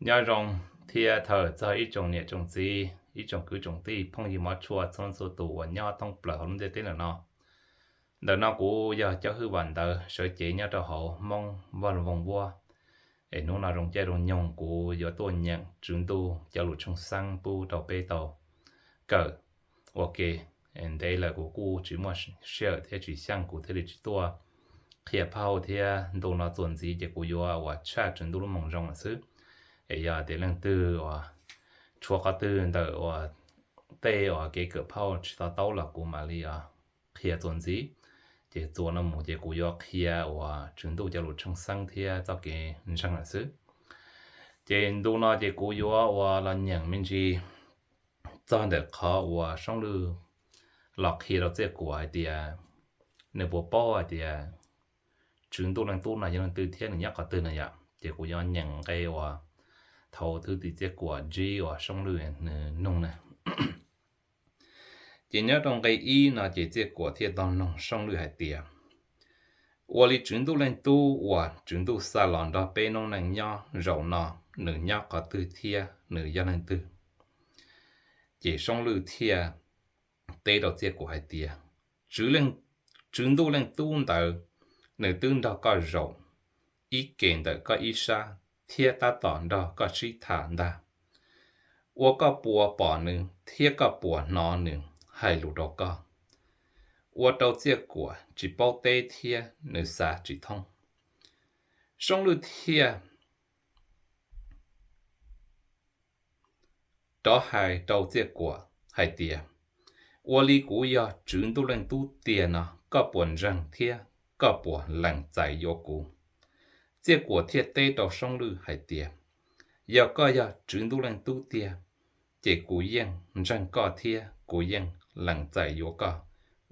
Nyob zoo thiab thov txog ib tsoom niam tsoom txiv, ib tsoom kwv tsoom tij, phooj ywg mov tshua txhua txhua tus uas nyob thoob plaws hauv lub ntiaj teb ntawm no. Ntawm no kuv yog Coj Hwj Vam Ntawv sawv cev nyob rau hauv Hmoob Vaj Lug Voog Vuab. Es hnub no zoo caij zoo nyoog kuv yuav tuaj nyeem Tswv Ntuj cov lus tshooj xeeb pub rau peb tau kawm ua ke. Ntev lawm kuv kuj tsis muaj sij hawm thiab tsis xyeej kuv thiaj li tsis tuaj qhia phauj thiab ntu no txuas ntxiv ces kuv yuav uas tshaj Tswv Ntuj lub moo zoo lawm xwb. Es yog tias leej twg uas tshuav qhov twg ntawm uas tej uas kev kawm phauj tsis to taub los kuv mam li qhia txuas ntxiv. Ces txuas no mus ces kuv yuav qhia uas Tswv Ntuj cov lus tshooj xeeb thiab txoj kev ntseeg lawm xwb. Ces ntu no ces kuv yuav uas los nyeem me ntsis txog ntawm qhov uas Soob Lwj los qhia rau Txiaj Kuam hais tias nws puas paub hais tias Tswv Ntuj Leej Tub no yog leej twg thiab nws nyob qhov twg no yom. Ces kuv yuav nyeem nqe uas thaum thwj tim Txiaj Kuam ntsib uas Soob Lwj nws nug na. Ces nyob rau nqe ib no ces Txiaj Kuam thiaj tau noog Soob Lwj hais tias, ua li Tswv Ntuj Leej Tub uas Tswv Ntuj xa los nrog peb noob neej nyob zaum no, nws nyob qhov twg thiab nws yog leej twg? Ces Soob Lwj thiaj teb rau Txiaj Kuam hais tias, Tswv Ntuj Leej Tub ntawd, nws twb nrog koj zaum ib ke ntawm koj ib sab thiab tab tom nrog koj sib tham ntag. Ua koj puas pom nws thiab koj puas hnov nws hais lus rau koj? Ua rau Txiaj Kuam tsis paub teb thiab nws xav tsis thoob. Soob Lwj thiaj rov hais rau Txiaj Kuam hais tias, ua li kuv yog Tswv Ntuj Leej Tub tiag no koj puas ntseeg thiab koj puas lees txais yuav kuv? Txiaj Kuam thiaj teb rau Soob Lwj hais tias, yog koj yog Tswv Ntuj Leej Tub tiag, ces kuv yeej ntseeg koj thiab kuv yeej lees txais yuav koj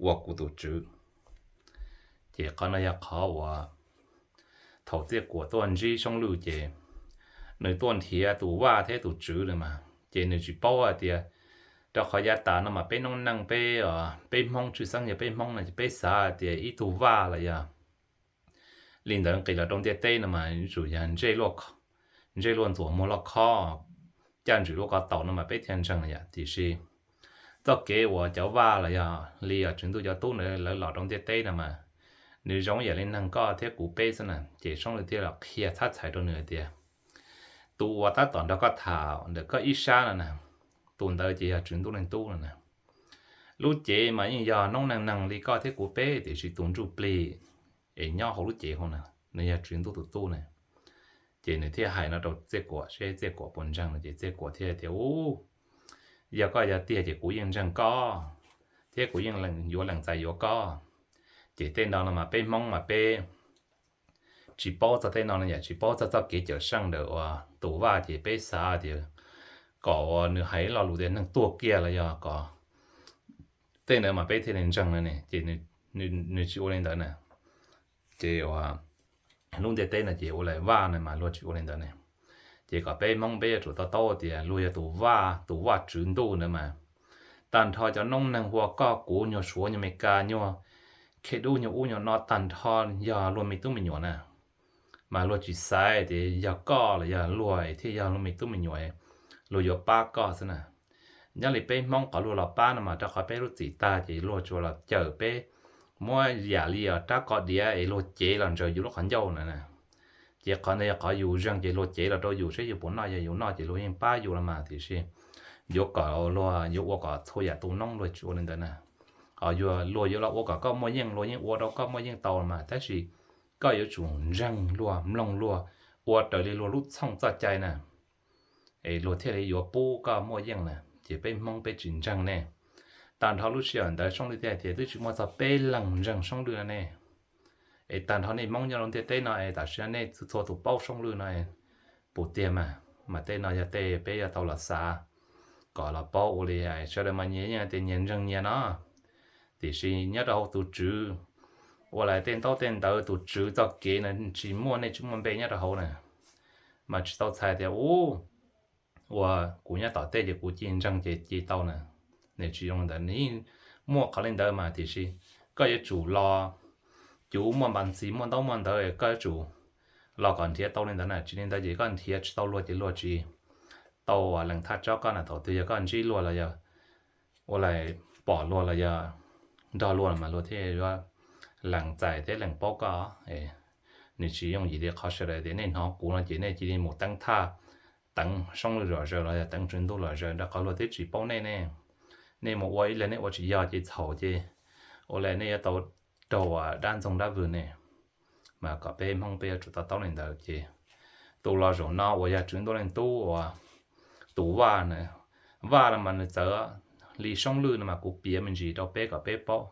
ua kuv tus tswv. Ces qhov no yog qhov uas thaum Txiaj Kuam tuaj ntsib Soob Lwj ces nws tuaj nrhiav tus vaj thiab tus tswv na mas ces nws tsis paub hais tias, rau qhov yav tas no mas peb noob neej peb, peb Hmoob tshwj xeeb yog peb Hmoob no ces peb xav hais tias ib tug vaj los yog li ntawd nqis los rau ntiaj teb no mas yuav tsum yog ntsej luaj ntxuam muag loj khob, caj ntswm luaj ko taus no mas peb thiaj ntseeg yom. Tiam sis txoj kev uas cov vaj los yog li Tswv Ntuj cov tub ntawd lawv los rau ntiaj teb no mas nws zoo yam li neeg koj thiab kuv peb xwb na. Ces Soob Lwj thiaj los qhia txhab txhais rau nws hais tias, tus uas tab tom nrog koj tham ntawm koj ib sab no na, tus ntawd ces yog Tswv Ntuj Leej Tub no na. Lub cev mas yeej yog noob neej neeg li koj thiab kuv peb, tiam sis tus ntsuj plig es nyob hauv lub cev hauv na, nws yog Tswv Ntuj tus tub na. Ces nws thiaj hais no rau Txiaj Kuam seb Txiaj Kuam puas ntseeg no ces Txiaj Kuam thiaj tias, u, yog koj yog tiag ces kuv yeej ntseeg koj thiab kuv yeej yuav lees txais yuav koj. Ces tej no no mas peb Hmoob mas peb tsis paub txog tej no no yom, tsis paub txog txoj kev cawm seej ntawm uas tus vaj ces peb xav tias kom uas nws hais lo lus tias neeg tuag kiag los yog kom tej ntawd mas peb thiaj li ntseeg no ne. Ces nws tsis ua li ntawd na. Ces uas lub ntiaj teb no ces ua li vaj no mas luag tsis ua li ntawd ne. Ces kom peb Hmoob peb yuav tsum to taub tias luag yog tus vaj, tus vaj Tswv Ntuj ntawd mas tag nrho cov noob neeg hu ua koj kuv, nyuag Suav nyuag Meskas, nyuag Khej Dub, nyuag ub nyuag no, tag nrho yog luag me tub me nyuam na. Mas luag tsis xaiv tias yog koj los yog luag thiaj yog luag me tub me nyuam, luag yuav pab koj xwb na. Nyob li peb Hmoob qhov luag los pab no mas rau qhov peb lub txim tag ces luag tsuas los cawm peb, muab yam li rab ko diav es luag cev los ntsaws yus lub qhov ncauj na. Ces qhov ntawd yog qhov yus zeeg ces luag cev los rau yus saib yus puas noj, yog yus noj ces luag yeej pab yus los mas, tiam sis yuav kom luag yuav ua kom txhua yam tu noob luag tsis ua li ntawd na. Luag yuav los ua kom koj muaj yeej luag yeej ua rau koj muaj yeej tau los mas, tab sis koj yuav tsum ntseeg luag, mloog luag, ua raws li luag lub txhooj txoj cai na, es luag thiaj li yuav pub koj muaj yeej na. Ces peb Hmoob peb tsis ntseeg ne. Tag nrho lub sij hawm ntawd Soob Lwj thiaj hais tias twb tsis muaj txog peb leeg ntseeg Soob Lwj no ne. Es tag nrho nej Hmoob nyob rau ntiaj teb no es tam sim no nej txhua txhua tus paub Soob Lwj no es puas tiag mas, mas tej no yog tej peb yuav tau los xav kom los paub ua li sawv daws mas nyias yeej tias nyias ntseeg nyias no. Tiam sis nyob rau hauv tus Tswv, ua li tej ntaub tej ntawv tus Tswv txoj kev no tsis muaj, nej tsis muaj npe nyob rau hauv na, mas tsis tau txhais tias u, uas kuv nyob tom tej ces kuv cia ntseeg ces cia tau na. Nws tsis zoo ntawd, nws yeej muaj qhov li ntawd mas, tiam sis koj yuav tsum los cuv muaj npas ntxis muaj ntaub muaj ntawv, koj yuav tsum los kom nrhiav tau li ntawd na. Tsis li ntawd ces koj nrhiav tsis tau luag ces luag tsis tau lees thaj tsob koj na. Thaum twg yog koj ntsib luag los yog ua li pom luag los yog nrog luag mas luag thiaj yuav lees txais thiab lees paub koj. Nws tsis yooj yim li qhov sawv daws tias nej hnov kuv no ces nej cia li mus teeb thaj, teev Soob Lwj zom zaws los yog teev Tswv Ntuj zom zaws, rau qhov luag twb tsis paub nej ne. Nej mus ua ib leeg nej ua tsis yog ces txhaum ces ua li nej yuav tau raug dab ntxoog dab vwg ne. Mas kom peb Hmoob peb yuav tsum to taub li ntawd ces tus los zaum no uas yog Tswv Ntuj Leej Tub uas tus vaj na, vaj no mas nws txawv li Soob Lwj no mas kuv piav me ntsis rau peb kom peb paub.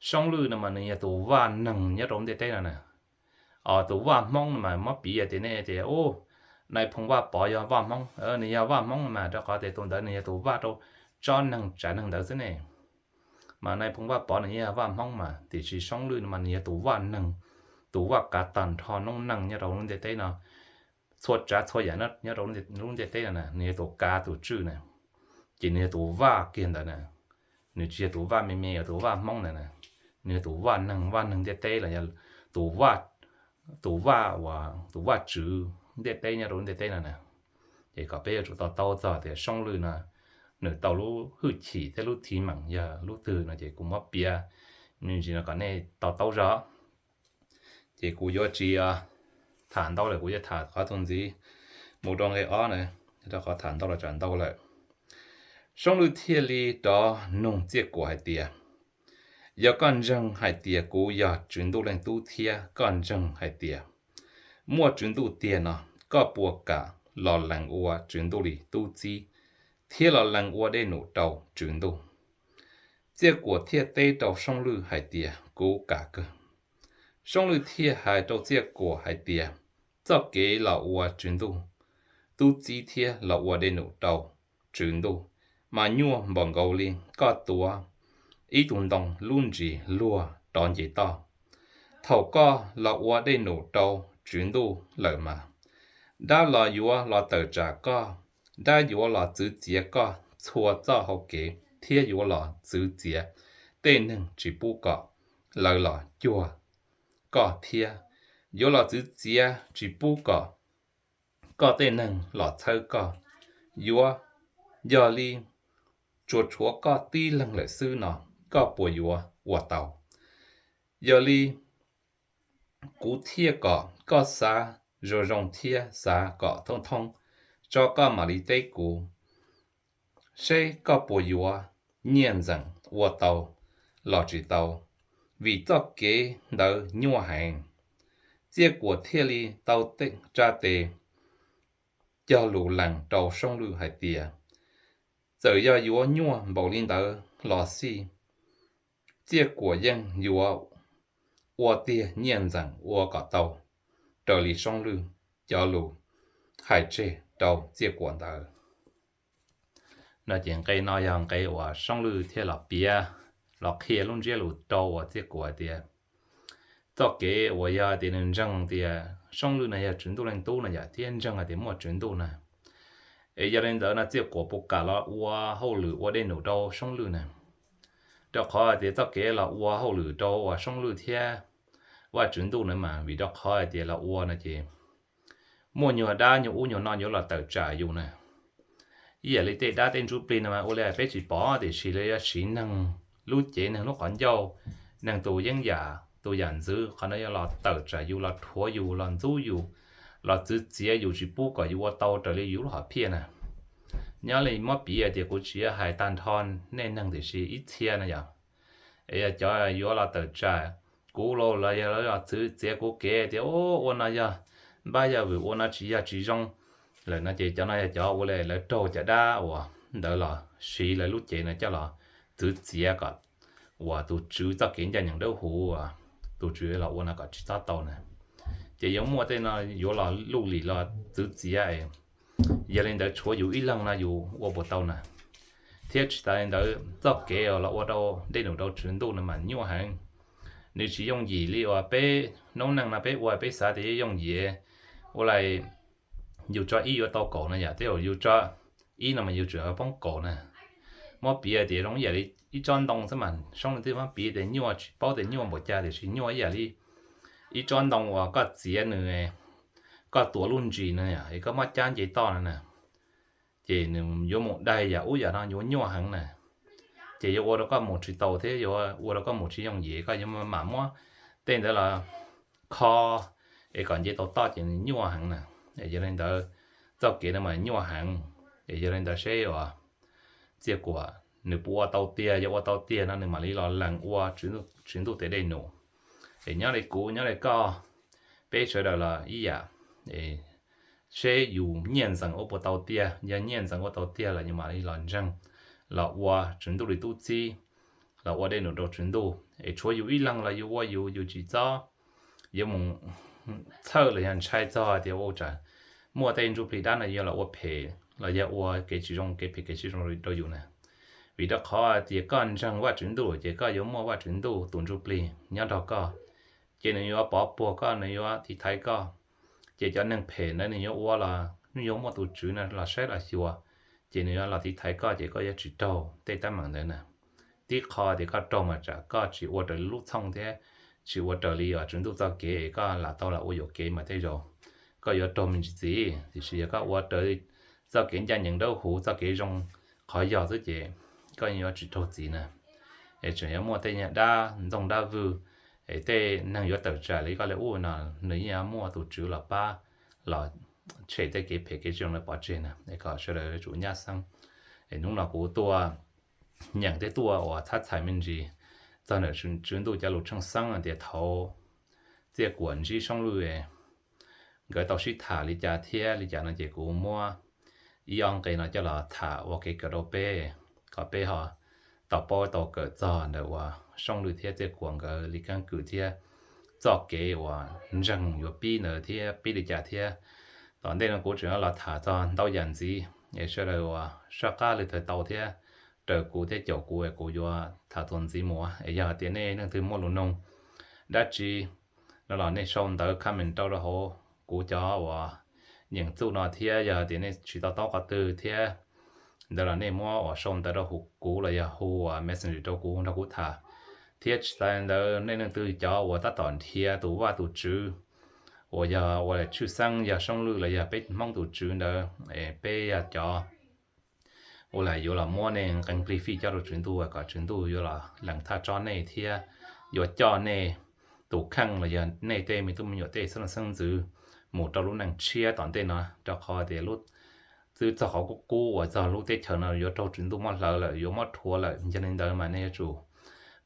Soob Lwj no mas nws yog tus vaj neeg nyob rau ntiaj teb no na. Os, tus vaj Hmoob no mas muab piv tias nej tias, u, Nais Phoo Vaj Pov yog vaj Hmoob, nws yog vaj Hmoob no mas rau qhov tias tus ntawd nws yog tus vaj rau tsob neeg tsav neeg ntawd xwb ne. Mas Nais Phoo Vaj Pov nws yog vaj Hmoob mas, tiam sis Soob Lwj no mas nws yog tus vaj neeg, tus vaj kav tag nrho noob neej nyob rau lub ntiaj teb no, txhua tsav txhua yam nyob rau lub ntiaj teb no na, nws yog tus kav tus tswj na. Ces nws yog tus vaj kiag ntawd na. Nws tsis yog tus vaj me me uas tus vaj Hmoob ntawd na. Nws yog tus vaj neeg, vaj neeg ntiaj teb los yog tus vaj, tus vaj uas tus vaj tswv ntiaj teb nyob rau lub ntiaj teb no na. Ces kom peb yuav tsum to taub txog tias Soob Lwj no nws tau lub hwj chim thiab lub thim meem yog lub twg no ces kuv muab piav me ntsis no kom nej to taub zog. Ces kuv yuav tsis tham ntau lawm, kuv yuav tham qhov txuas ntxiv mus rau nqe ob na, rau qhov tham ntau los tsam ntau lawm. Soob Lwj thiaj li rov nug Txiaj Kuam hais tias, yog koj ntseeg hais tias kuv yog Tswv Ntuj Leej Tub thiab koj ntseeg hais tias muaj Tswv Ntuj tiag no, koj puas kam los lees ua Tswv Ntuj li tub txib thiab los lees ua dej num rau Tswv Ntuj? Txiaj Kuam thiaj teb rau Soob Lwj hais tias, kuv kam kawg. Soob Lwj thiaj hais rau Txiaj Kuam hais tias, txoj kev los ua Tswv Ntuj tub txib thiab los ua dej num rau Tswv Ntuj mas nyuaj npaum nkaus li koj tuav ib tug ntoo lub ntsis luag rov nce toj. Thaum koj los ua dej num rau Tswv Ntuj lawm mas, dab los yuav los tawm tsam koj, dab yuav los txwv txiav koj txhua txoj hau kev thiab yuav los txwv txiav tej neeg tsis pub kom lawv los cuag koj thiab yuav los txwv txiav tsis pub kom koj tej neeg los txhawb koj. Yuav, yog li tsuas tshuav koj tib leeg lawm xwb no, koj puas yuav ua tau? Yog li kuv thiaj kom koj xav zoo zoo thiab xav kom thoob thoob tso koj mam li teb kuv seb koj puas yuav nyiaj ntxeem ua tau los tsis tau, vim txoj kev ntawd nyuaj heev. Txiaj Kuam thiaj li tau tsa tes cog lus lees rau Soob Lwj hais tias, txawm yog yuav nyuaj npaum li ntawd los xij, Txiaj Kuam yeej yuav ua tiag nyiaj ntxeem ua kom tau raws li Soob Lwj cov lus hais tseg rau Txiaj Kuam ntawd. No ces nqe no yog nqe uas Soob Lwj thiaj los piav, los qhia lub ntsiab lus rau uas Txiaj Kuam hais tias, txoj kev uas yog tias nws ntseeg tias Soob Lwj no yog Tswv Ntuj Leej Tub no yom, thiab ntseeg hais tias muaj Tswv Ntuj na, es yog li ntawd no Txiaj Kuam puas kam los ua hauj lwm ua dej num rau Soob Lwj na? Rau qhov hais tias txoj kev los ua hauj lwm rau uas Soob Lwj thiab Vaj Tswv Ntuj na mas, vim rau qhov hais tias los ua no ces muaj nyuag dab nyuag ub nyuag no yuav los tawm tsam yus na. Ib yam li tej dab tej ntsuj plig no mas ua li peb tsis pom, tiam sis lawv yuav siv neeg lub cev, neeg lub qhov ncauj, neeg tus yeeb yam tus yam ntxwv, qhov no yuav los tawm tsam yus, los rhuav yus, los ntxub yus, los txwv txiav yus tsis pub kom yus ua tau raws li yus lub hom phiaj na. Nyob li muab piv hais tias kuv tsis yog hais tag nrho nej neeg, tiam sis ib txhia no yog, es yog cov yuav los tawm tsam kuv los, los yog los txwv txiav kuv kev tias ua no yog npab yog vwm, ua no tsis yog tsis zoo lawm no ces cov no yog cov ua li lawv raug cov dab uas ntawd los siv lawv lub cev no coj los txwv txiav kom uas tus Tswv txoj kev ncaj ncees dawb huv uas tus Tswv los ua no kom tsis txhob tau na. Ces yuav muaj tej no yuav los luj lim los txwv txiav, yog li ntawd tshuav yus ib leeg no yus ua puas tau na? Thiab tsis tas li ntawd, txoj kev los ua rau dej num rau Tswv Ntuj no mas nyuaj heev. Nws tsis yooj yim li uas peb noob neej no peb ua peb xav tias yooj yim, ua li yus tso ib yuav tau kaum no yom, tej zaum yus tso ib no mas yus tseem poob kaum na. Muab piv tias zoo ib yam li ib tsob ntoo xwb mas, Soob Lwj twb muab piv tias nyuaj, tsis paub tias nyuaj npaum cas, tiam sis nyuaj ib yam li ib tsob ntoo uas koj txiav nws koj tuav lub ntsis no es koj muab cab nce toj no na, ces nws yuav mus daig yam ub yam no yuav nyuaj heev na. Ces yuav ua rau koj mus tsis tau thiab yuav ua rau koj mus tsis yooj yim, koj yuav mam muab tej ntawd los kho es kom nce tau toj ces nws nyuaj heev na. Yog li ntawd, txoj kev no mas nyuaj heev. Es yog li ntawd seb uas Txiaj Kuam nws puas ua tau tiag, yog ua tau tiag no nws mam li los lees ua Tswv Ntuj tes dej num. Es nyob li kuv nyob li koj, peb sawv daws los ib yam, seb yus nyiaj ntxees ua puas tau tiag. Yog nyiaj ntxees ua tau tiag los yus mam li los ntseeg, los ua Tswv Ntuj li tub txib, los ua dej num rau Tswv Ntuj. Es tshuav yus ib leeg los yus ua yus, yus tsis txhob yuav mus txhawj los yog ntshai txog tias ua tsam muaj tej ntsuj plig dab no yuav los ua phem los yog ua kev tsis zoo, kev phem kev tsis zoo rau yus na. Vim rau qhov tias koj ntseeg Vajtswv Ntuj ces koj yuav muaj Vajtswv Ntuj tus ntsuj plig nyob nrog koj, ces nws yuav pov puag koj, nws yuav tiv thaiv koj. Ces cov neeg phem ntawd nws yuav ua los nws yuav muaj tus Tswv no los saib los xyuas, ces nws yuav los tiv thaiv koj ces koj yuav tsis raug tej teeb meem ntawd na. Tib qho tias koj raug mas tsam koj tsis ua raws li lub txhooj thiab tsis ua raws li uas Tswv Ntuj txoj kev es koj lam tau los ua yuam kev mas tej zaum koj yuav raug me ntsis txiv. Tiam sis yog koj ua raws txoj kev ncaj ncees dawb huv, txoj kev zoo qhov yog xwb ces koj yeej yuav tsis raug txiv na. Es tseem yuav muaj tej nyuag dab ntxoog dab vwg, es tej neeg yuav tawm tsam li koj li ub no, nws yeej yuav muaj tus Tswv los pab, los tshem tej kev phem kev tsis zoo ntawd pov tseg na. Es kom sawv daws yuav tsum nyab xeeb. Es hnub no kuv tuaj nyeem thiab tuaj uas txhab txhais me ntsis txog ntawm Tswv Ntuj cov lus tshwj xeeb hais tias thaum Txiaj Kuam ntsib Soob Lwj nkawd tau sib tham li cas thiab li cas no ces kuv muab ib ob nqe no coj los tham ua kev kawm rau peb, kom peb ho tau paub tau kawm txog ntawm uas Soob Lwj thiab Txiaj Kuam nkawd li keeb kwm thiab txoj kev uas ntseeg yuav pib ntawd thiab pib li cas thiab. Tom ntej no kuv tseem los tham txog ntau yam ntxiv, es sawv daws uas soj qab li thaum tau thiab raws kuv thiab caum kuv es kuv yuav tham txuas ntxiv mus. Es yog tias nej leej twg muaj lus nug dab tsi no los nej sau ntawv comment rau rau hauv kuv cov uas nyeem txuj no thiab yog tias nej tsis to taub qhov twg thiab ntawd los nej muab uas sau ntawv rau hauv kuv los yog hu uas messenger rau kuv nrog kuv tham. Thiab tsis tas ntawd nej leej twg cov uas tab tom nrhiav tus vaj tus tswv uas yog ua tshwj xeeb yog Soob Lwj los yog peb Hmoob tus tswv ntawd, peb yog cov ua lam yuav los muab nej nqee plig fij coj rau Tswv Ntuj kom Tswv Ntuj yuav los lees thaj tsob nej thiab yuav coj nej tus kheej los yog nej tej me tub me nyuam tej xeeb leej xeeb ntxwv mus rau lub neej tshiab tom ntej no, rau qhov tias lub twb txog qhov kub kub uas txog lub teb chaws no yuav raug Tswv Ntuj muab hlawv lawm, yuav muab rhuav lawm. Yog li ntawd mas nej yuav tsum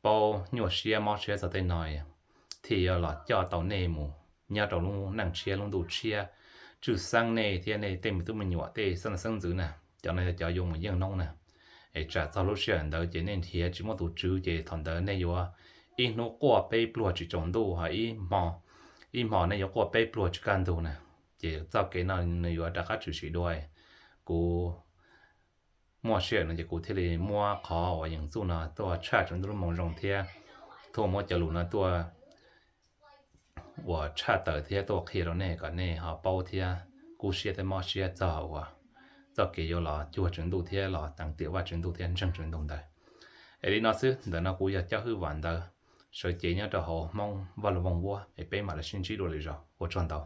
paub nyuaj siab mob siab txog tej no thiaj yuav los coj tau nej mus nyob rau lub neej tshiab lub ntuj tshiab, tshwj xeeb nej thiab nej tej me tub me nyuam tej xeeb leej xeeb ntxwv na. Cov no yog cov yuav mus yeej noob na. Es tsam txog lub sij hawm ntawd ces nej nrhiav tsis muaj tus tswv ces thaum ntawd nej yuav ib hnub quaj peb pluag tsis tsaus ntuj, ho ib hmo nej yuav quaj peb pluag tsis kaj ntug na. Ces txoj kev no nws yuav rov qab tshwm sim dua. Kuv muaj sij hawm no ces kuv thiaj li muab qhov uas yeem txuj no tuaj tshaj Tswv Ntuj lub Moo Zoo thiab tuaj muab cov lus no tuaj uas tshaj tawm thiab tuaj qhia rau nej kom nej ho paub thiab kub siab thiab mob siab txog uas txoj kev yuav los cuag Tswv Ntuj thiab los teev tiam Vajtswv Ntuj thiab ntseeg Tswv Ntuj ntawd. Es li no xwb, ntawm no kuv yog Coj Hwj Vam Ntawv, sawv cev nyob rau hauv Hmoob Vaj Lug Voog Vuab, es peb mam li sib ntsib dua lwm zaus, ua tsaug ntau.